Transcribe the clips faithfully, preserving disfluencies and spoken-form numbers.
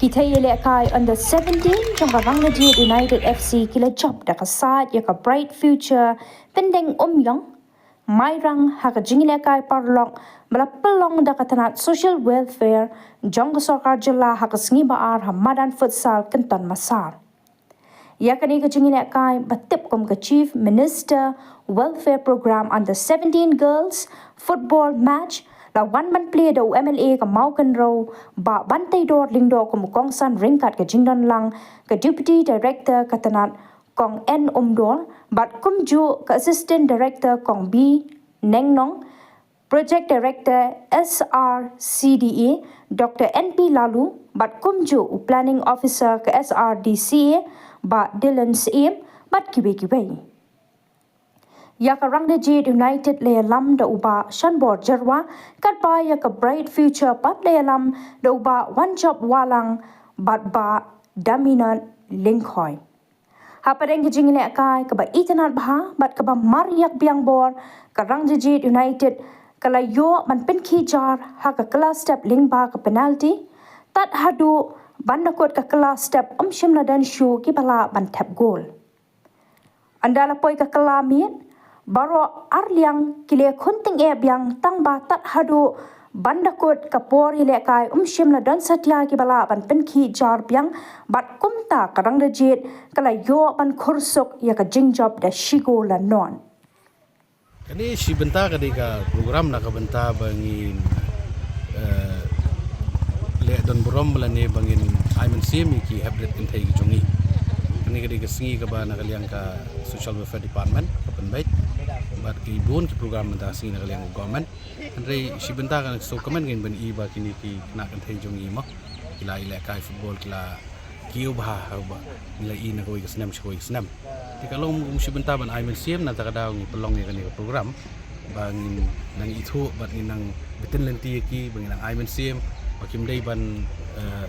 Ki thei ïalehkai under seventeen jong ka Rangdajied United F C ki la jop da ka sait ïa ka Bright Future Pyndeng Umïong Mairang ha ka jingïalehkai paralok ba la pynlong da ka tnat Social Welfare jong ka sorkar jylla ha ka sngi ba ar ha madan futsal Kynton Massar. Ïa kane ka jingïalehkai ba tip kum ka Chief Minister Welfare Program under seventeen Girls Football Match la wan ban plie da u M L A ka Mawkynrew Bah Banteidor Lyngdoh kum u kongsan ryngkat ka jingdonlang ka Deputy Director ka tnat Kong N Umdor bad kumjuh ka Assistant Director Kong B Nengnong, Project Director S R C D A Doctor N P Laloo bad kumjuh u Planning Officer ka S R D C A Bah Dylan Syiem bad kiwei kiwei. Ïa ka Rangdajied United la ïalam da u Bah Shanbor Jyrwa, katba ïa ka Bright Future pat la ïalam da u Bah Wanjop Wahlang bad Bah Daminot Lyngkhoi. Hapdeng ka jingïalehkai kaba itynnad bha bad kaba mar ïa ka biang bor, ka Rangdajied United ka la ïoh ban pynkhih jar ha ka kylla step lyngba ka penalty, tad haduh ban da kut ka kylla step ym shym la don shuh kiba lah ban thep gol. Ynda la poi ka kylla miet, baroh arliang ki la khun tyngeh biang tang ba tad haduh ban da kut ka por ïalehkai ym shym la don satia kiba lah ban pynkhih jar biang bad kumta ka Rangdajied ka la ïoh ban khursuk ïa ka jingjop da shi gol la nod. Kane shi bynta ka dei ka program na ka bynta ba ngin, eh, leh don burom lane ba ngin ai mynsiem ïa ki heprit kynthei ki jong ngi. Kane ka dei ka sngi kaba na ka liang ka Social Welfare Department ka pynbeit bad ki bun ki program mynta ka sngi na ka liang ka government. Hynrei shi bynta ka sngewkmen ngin ban i ba kine ki khynnah kynthei jong ngi mo ki la ïalehkai football, ki la kiew bha ha ba ngi la i na kawei ka snem sha kawei ka snem. Te ka long kum shi bynta ban ai mynsiem, nangta ka daw ngi pynlong ïa kane ka program ba ngin nang ithuh bad ngin nang btin lynti ïa ki ba ngin nang ai mynsiem ba kim dei ban, eh,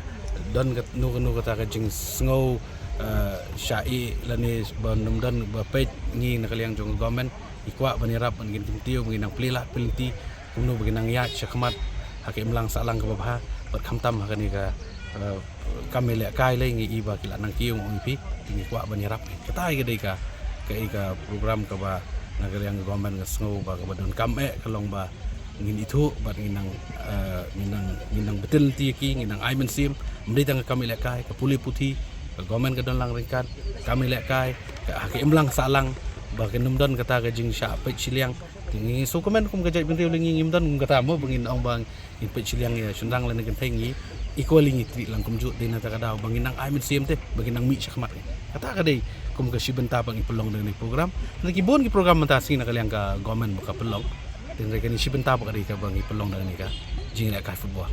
don kano kano kata ka jingsngew, eh, shah ïeh lane ban ym don ba peit ngi na ka liang jong ka government. Ngi kwah ban ïarap, ban ngin kyntiew, ban ngin nang plie lad plie lynti kumno ba ngin nang ïaid shakhmat ha ka imlang sahlang kaba bha bad khamtam ha kane ka, eh, kam ïalehkai lei. Ngi i ba ki la nang kiew, ong ïa phi, te ngi kwah ban ïarap. Kata ka dei ka, ka, ka program kaba na ka liang ka government nga sngew ba kaba donkam eh, ka long ba ngin ithuh bad ngin nang, eh, ngin nang, ngin nang btin lynti ïa ki, ngin nang ai mynsiem. Ym dei tang ka kam ïalehkai, ka pule puthi ka government ka don lang ryngkat, kam ïalehkai ka, ha ka imlang sahlang ba kin ym don kata ka jingshah peit shiliang. Te ngi sngewkmen kum ka jaitbynriew lei ngi ngim don kum kata mo ba ngin ong ba ngin peit shiliang ïa shynrang lane kynthei. Ngi equally ngi treat lang kumjuh, te nangta ka daw ba ngin nang ai mynsiem te ba ngin nang mih shakhmat. Kata ka dei kum ka shi bynta ba ngi pynlong da kane ka program. Hynrei ki bun ki program mynta ka sngi na ka liang ka government ba ka pynlong. Te hynrei kane shi bynta ba ka dei kaba ngi pynlong da kane ka jingïalehkai football.